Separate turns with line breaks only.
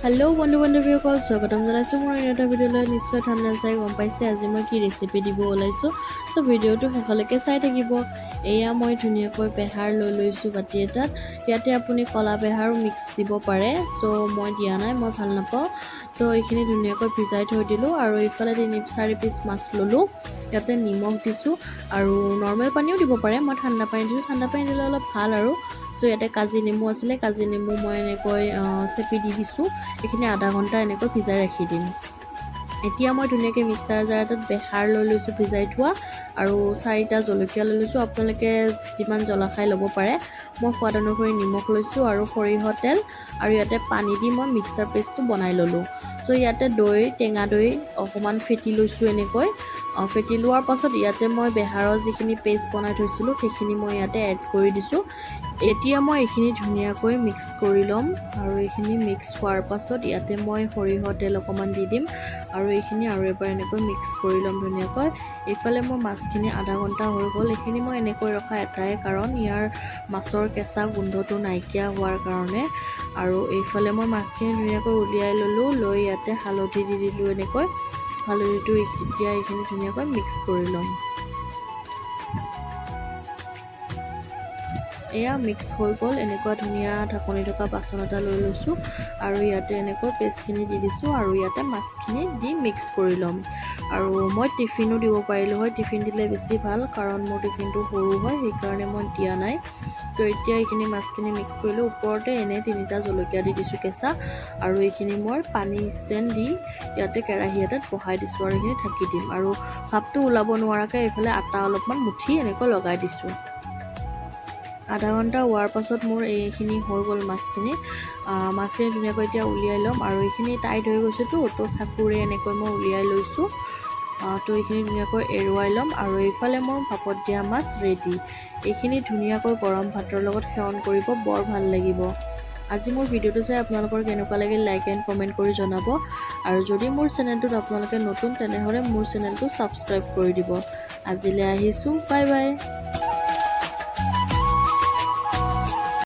Hello' বন্ধু বান্ধৱীসকল, স্বাগতম জনাইছোঁ মোৰ অন্য এটা ভিডিঅ'লৈ। নিশ্চয় থাম্বনেইল চাই গম পাইছে আজি মই কি ৰেচিপি দিব ওলাইছোঁ। চ' ভিডিঅ'টো শেষলৈকে চাই থাকিব। এয়া মই ধুনীয়াকৈ বেহাৰ লৈ লৈছোঁ বাতি এটাত। ইয়াতে আপুনি কলা বেহাৰো মিক্স দিব পাৰে। চ' মই দিয়া নাই, মই ভাল নাপাওঁ। তো এইখিনি ধুনীয়াকৈ ভিজাই থৈ দিলোঁ আৰু এইফালে 3-4 পিচ মাছ ল'লোঁ। ইয়াতে নিমখ দিছোঁ আৰু নৰ্মেল পানীও দিব পাৰে, মই ঠাণ্ডা পানী দিছোঁ। ঠাণ্ডা পানী দিলে অলপ ভাল আৰু। চ' ইয়াতে কাজি নেমু আছিলে, কাজি নেমু মই এনেকৈ চেপি দি দিছোঁ। এইখিনি আধা ঘণ্টা এনেকৈ ভিজাই ৰাখি দিম। এতিয়া মই ধুনীয়াকৈ মিক্সাৰ জাৰ এটাত বেহাৰ লৈ লৈছোঁ ভিজাই থোৱা আৰু চাৰিটা জলকীয়া লৈ লৈছোঁ। আপোনালোকে যিমান জ্বলা খাই ল'ব পাৰে। মই সোৱাদ অনুসৰি নিমখ লৈছোঁ আৰু সৰিয়হ তেল আৰু ইয়াতে পানী দি মই মিক্সাৰ পেষ্টটো বনাই ল'লোঁ। চ' ইয়াতে দৈ, টেঙা দৈ অকণমান ফেটি লৈছোঁ এনেকৈ। ফেটি লোৱাৰ পাছত ইয়াতে মই বেহাৰৰ যিখিনি পেষ্ট বনাই থৈছিলোঁ, সেইখিনি মই ইয়াতে এড কৰি দিছোঁ। এতিয়া মই এইখিনি ধুনীয়াকৈ মিক্স কৰি ল'ম আৰু এইখিনি মিক্স হোৱাৰ পাছত ইয়াতে মই সৰিয়হ তেল অকণমান দি দিম আৰু এইখিনি আৰু এবাৰ এনেকৈ মিক্স কৰি ল'ম ধুনীয়াকৈ। এইফালে মোৰ মাছখিনি আধা ঘণ্টা হৈ গ'ল। এইখিনি মই এনেকৈ ৰখা এটাই কাৰণ, ইয়াৰ মাছৰ কেঁচা গোন্ধটো নাইকিয়া হোৱাৰ কাৰণে। আৰু এইফালে মই মাছখিনি ধুনীয়াকৈ উলিয়াই ল'লোঁ, লৈ ইয়াতে হালধি দি দিলোঁ এনেকৈ হালধিটো। এতিয়া এইখিনি ধুনীয়াকৈ মিক্স কৰি ল'ম। এয়া মিক্স হৈ গ'ল। এনেকুৱা ধুনীয়া ঢাকনি থকা বাচন এটা লৈ লৈছোঁ আৰু ইয়াতে এনেকৈ পেষ্টখিনি দি দিছোঁ আৰু ইয়াতে মাছখিনি দি মিক্স কৰি ল'ম। আৰু মই টিফিনো দিব পাৰিলোঁ হয়, টিফিন দিলে বেছি ভাল। কাৰণ মোৰ টিফিনটো সৰু হয়, সেইকাৰণে মই দিয়া নাই। তো এতিয়া এইখিনি মাছখিনি মিক্স কৰিলোঁ। ওপৰতে এনেই তিনিটা জলকীয়া দি দিছোঁ কেঁচা আৰু এইখিনি মই পানী ষ্টেণ্ড দি ইয়াতে কেৰাহী এটাত বহাই দিছোঁ আৰু এইখিনি ঢাকি দিম আৰু ভাপটো ওলাব নোৱাৰাকৈ এইফালে আটা অলপমান মুঠি এনেকৈ লগাই দিছোঁ। আধা ঘণ্টা হোৱাৰ পাছত মোৰ এইখিনি হৈ গ'ল। মাছখিনি ধুনীয়াকৈ এতিয়া উলিয়াই ল'ম আৰু এইখিনি টাইট হৈ গৈছেতো, তো চাকুৰে এনেকৈ মই উলিয়াই লৈছোঁ। তো এইখিনি ধুনীয়াকৈ এৰুৱাই ল'ম আৰু এইফালে মোৰ ভাপত দিয়া মাছ ৰেডি। এইখিনি ধুনীয়াকৈ গৰম ভাতৰ লগত সেৱন কৰিব, বৰ ভাল লাগিব। আজি মোৰ ভিডিঅ'টো চাই আপোনালোকৰ কেনেকুৱা লাগিল, লাইক এণ্ড কমেণ্ট কৰি জনাব আৰু যদি মোৰ চেনেলটোত আপোনালোকে নতুন, তেনেহ'লে মোৰ চেনেলটো ছাবস্ক্ৰাইব কৰি দিব। আজিলৈ আহিছোঁ, বাই বাই।